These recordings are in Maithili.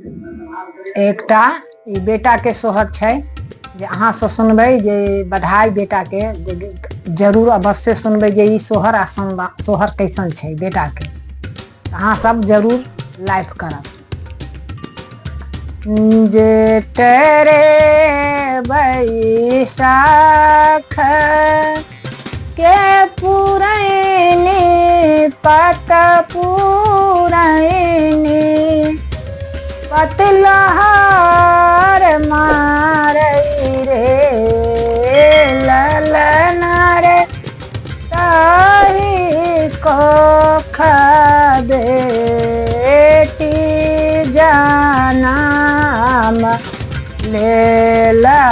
एकटा ई बेटाके सोहर छै जे अहाँसँ सुनबै जे बधाई बेटाके जे जरूर अवश्य सुनबै जे ई सोहर आ सोहर कैसन छै बेटाके। अहाँ सब जरूर लाइक करब। जे टेरे बैसाख के पुरैनी पत पुरैनी पतलहार मारै रे ललना रे ताही कोख बेटी जनाम लेला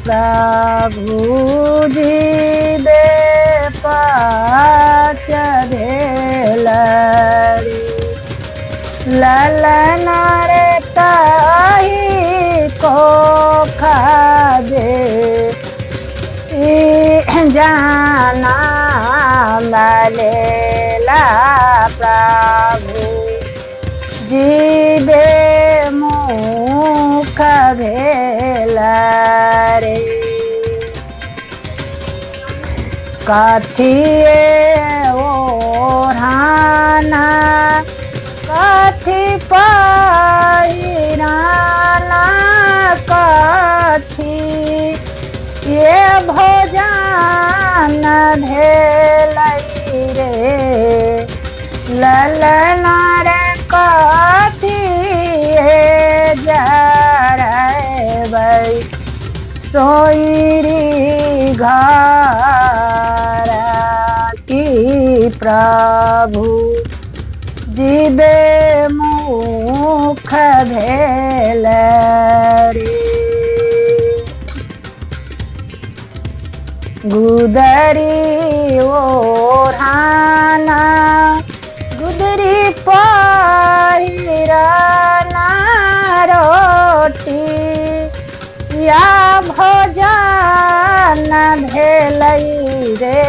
प्रभु जी बे पाच भेल रे ललना रे ताही कोख बे जाना मलेला प्रभु जीवे मुख भेल रे। कथिए ओढ़ाना कथी पहिराना कथी ये भोजन भेलै रे ललना रे कथी जरबै सोइरी घर की प्रभु जीवे मुख भेल रे। गुदरी ओढ़ाना गुदरी पहिराना रोटी या भोजन भेलै रे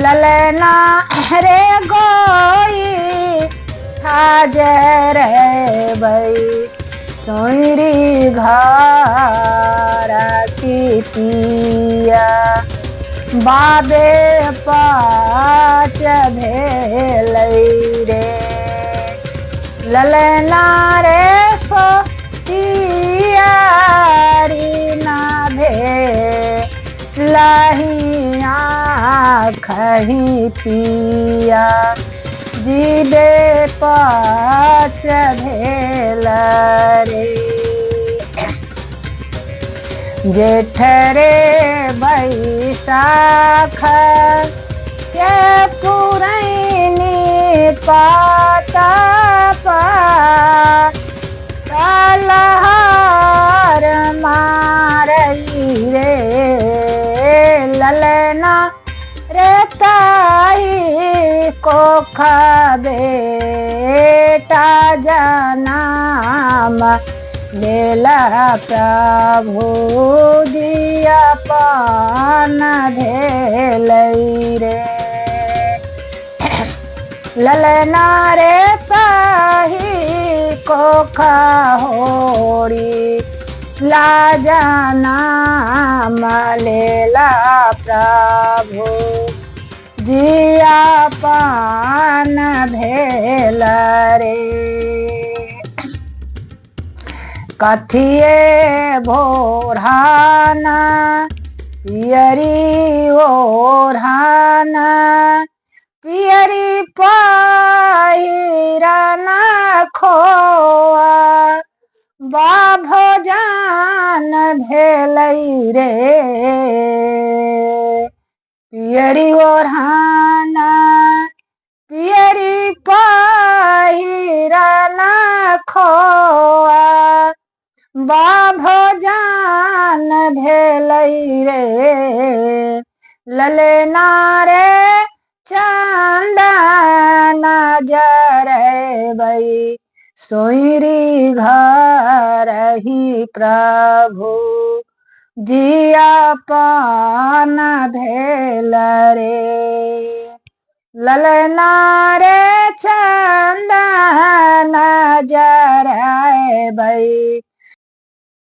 ललना रे गोई ठाजरबै सोइरी घर की पिया बाबे पाच भेलै रे ललना रे सो तियारी ना भे लहिया खही पिया जीवे पाच भेल रे। जेठ रे बैसाख के पुरैनी पाता पा लहार मारई रे ललना रे ताई कोख बेटा जनाम लेला प्रभु जिया पान भेलै रे ललना रे ताही कोख होरी लाजना मलेला प्रभु जिया पान भेल रे। कथिए भोराना पियरी ओढ़ाना पियरी पहिराना खोआ बा भोजन भेलै रे पियरी ओढ़ाना पियरी पहिराना खोआ बा भोजन भेलै रे ललना रे चंदन जरबै सोइरी घर ही प्रभु जिया पान भेल रे। ललना रे चंदन जराबै।